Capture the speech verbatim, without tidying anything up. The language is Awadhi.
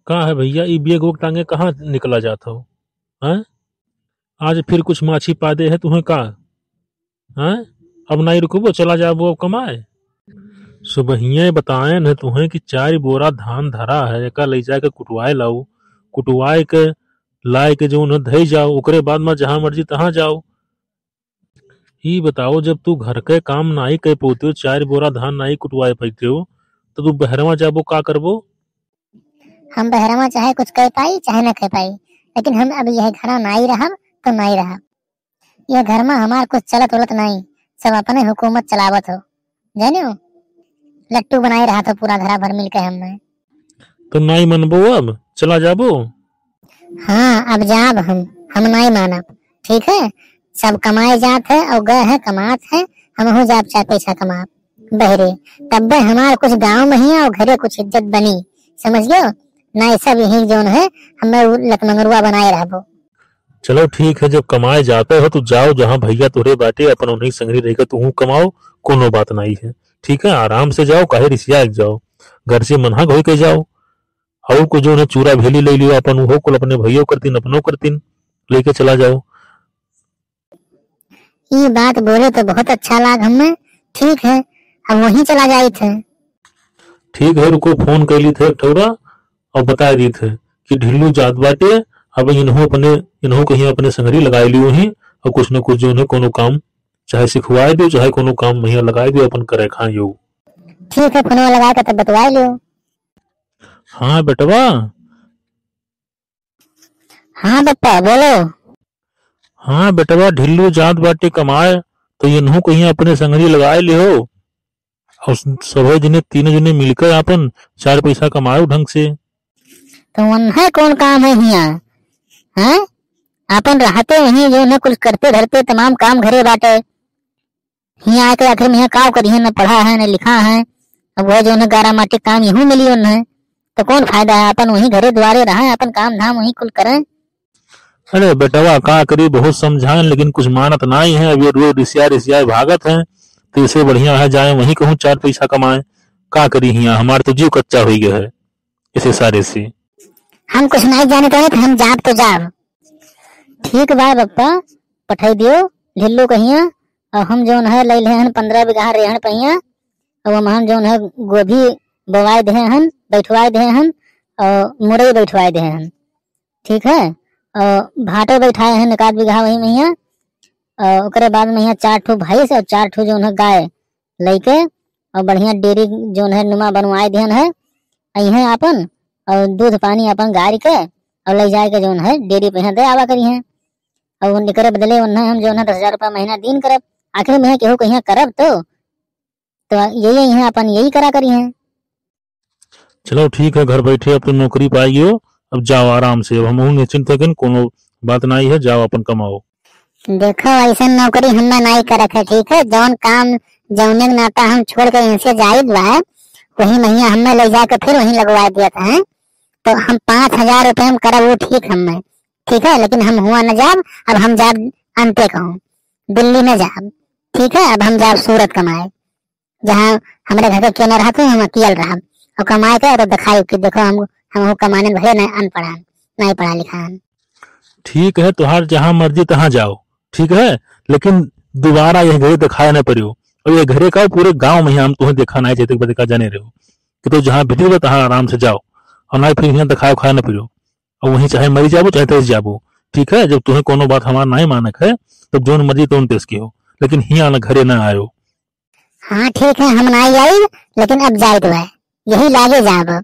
का है भइया, ई बेग ओग टांगे कहाँ निकला जात हो? हैं? आज फिर कुछ माछी पादे है तुहें का? हैं? अब नाई रुकबो, चला जाबो अब कमाए। सुबहिये बताएन है तुहें कि चार बोरा धान धरा है, एका लइ जाके कुटवाए लाओ, कुटवाए के लाए के जौन है धई जाओ, ओकरे बाद में जहाँ मर्जी तहाँ जाओ। ई बताओ, जब तू घर के काम नाई कर पौते हो, चार बोरा धान नाई कुटवाए पाते हो, तो तू बहरवा जाबो का करबो? हम बहरवा चाहे कुछ कह पाई चाहे न कह पाई, लेकिन हम अब यह घरा नाई रहब तो नाई रहब। यह घर में हमार कुछ चलत उलत नाई, सब अपने हुकूमत चलावत हो, जाने हो? लट्टू बनाए रहा था पूरा घरा भर मिलके हमने। तो नाई मनबो, अब चला जाबो? हाँ, अब जाब हम, हम नाई मानब, ठीक है? सब कमाए जात है और गए है कमात है, हमहू जाब चार पैसा कमाब बहरे, तब्बे हमार कुछ गाँव में ही और घरे कुछ इज्जत बनी, समझ गयो? नाई सब यही जौन है, हमें उ लतमंगरुआ बनाए रहबो। चलो ठीक है, जब कमाए जाते हो तो जाओ, जहाँ भइया तोरे बाटे अपन उन्हीं संगरी रह के तुहू कमाओ, कोनो बात नाई है, ठीक है? आराम से जाओ, काहे रिसिया के जाओ, घर से मनहा होई के जाओ। और कुछ जौन है चूरा भेली लइ लियो अपन, उहो कुल अपने भइयो करतीन, अपनो करतीन, लेके चला जाओ। ई बात बोले तो बहुत अच्छा लाग हमें। ठीक है, अब वहीं चला जाइत है। ठीक है, रुको, फोन कर ली थे एक ठौरा और बता दी थे कि ढिल्लू जात बाटे, अब इन्हों अपने, इन्हों कहीं अपने संगरी लगाए लियो ही और कुछ न कुछ जौन है कोनो काम चाहे सिखवाए दियो, चाहे कोनो काम महिया लगाए दियो, अपन करे खाए योग। ठीक है, फोनवा लगा के तब बतवाए लियो। हाँ बेटवा। हाँ पप्पा, बोलो। हाँ बेटवा, ढिल्लू जात बाटे कमाए, तो इन्हों कहीं अपने संगरी लगाए लिहो। और सभे जने, तीनों जने मिलकर आपन चार पैसा कमाओ ढंग से। तो उन्हें कौन काम है हियाँ? हैं? आपन रहते वहीं जौन है कुछ करते धरते तमाम काम घरे बाटे। हियाँ आके आखिर में हियाँ काव करिहैं, न पढ़ा है, न लिखा है। अब वह जौन है गारा माटी काम यहू मिली उन्हें। तो कौन फायदा है? आपन वहीं घरे द्वारे रहें, आपन काम धाम वहीं कुल करें। अरे बेटवा, का करी, बहुत समझाएन, लेकिन कुछ मानत नाई है। अब ये रोज रिसिया रिसिया भागत है, तो इसे बढ़िया है जाए वहीं कहूँ चार पैसा कमाए। का करी हियाँ, हमार तो जीव कच्चा होइ गया है इसे सारे से। हम कुछ नाई जाने तो हम जाब तो जाब। ठीक बा पप्पा, पठाई दियो ढिल्लू कहिया। और हम जौन है लइ लेहन पन्द्रह बीघा रेहन पहिया। और हम, हम जौन है गोभी बोवाए देहे हन, बैठवाए देहे हन, और मुरई बैठवाए देहे हन। ठीक है, और भाटो बैठाए हैं एक आध बीघा वही में हियाँ। और ओकरे बाद में हियाँ चार ठो भैंस और चार ठो जौन है गाय लइके और बढ़िया डेयरी जौन है नुमा बनवाए दिहन है। अइहें आपन और दूध पानी आपन गारि के और लइ जाए के जौन है डेयरी पे हियाँ दे आवा करिहैं। और उन एकरे बदले उन्हें हम जौन है दस हजार रुपया महीना दीन करब। आखिर में केहू कहिया करब तो तो यही, यही है, अपन यही करा करिहैं। चलो ठीक है, घर बैठे अब तो नौकरी पाई गयो, अब जाओ आराम से, अब हमहू निश्चिंत है, कोनो बात नाई है, जाओ अपन कमाओ। देखो, ऐसन नौकरी हमें नाई करत है, ठीक है? जौन काम, जौने नाता हम छोड़ के इनसे जाइत बा, वही महिया हमें ले जाके फिर वहीं लगवा दिया था, हैं? तो हम पाँच हजार रुपये में करब, वो ठीक हमें, ठीक है? लेकिन हम हुआ न जाब, अब हम जाब अंते कहूँ, दिल्ली न जाब, ठीक है? अब हम जाब सूरत कमाए। जहाँ हमरे घर के केने रहत है, हम अकेल रहब। और कमाए के तो दिखाई कि देखो हम, हम कमाने भले नहीं अनपढ़ हन, नहीं पढ़ा लिखा हन। ठीक है, तुहार जहाँ मर्जी तहाँ जाओ, ठीक है, लेकिन दोबारा यह घरे दिखाए न परियो। और यह घरे का पूरे गाँव में हम तुम्हें देखा नहीं चाहते, बदे का जाने रहो कि तो जहाँ भेजी बा तहाँ आराम से जाओ और ना फिर यहाँ दिखाए उखाए न परियो। और वहीं चाहे मरी जाबो, चाहे तैस जाबो, ठीक है। जब तुम्हें कोनो बात हमार नहीं मानक है, तब जौन मर्जी तौन पेश किहो, लेकिन हियाँ न घरे न आयो। हाँ ठीक है, हम नाई आइब, लेकिन अब जाइत बा, यही लागे जाब अब।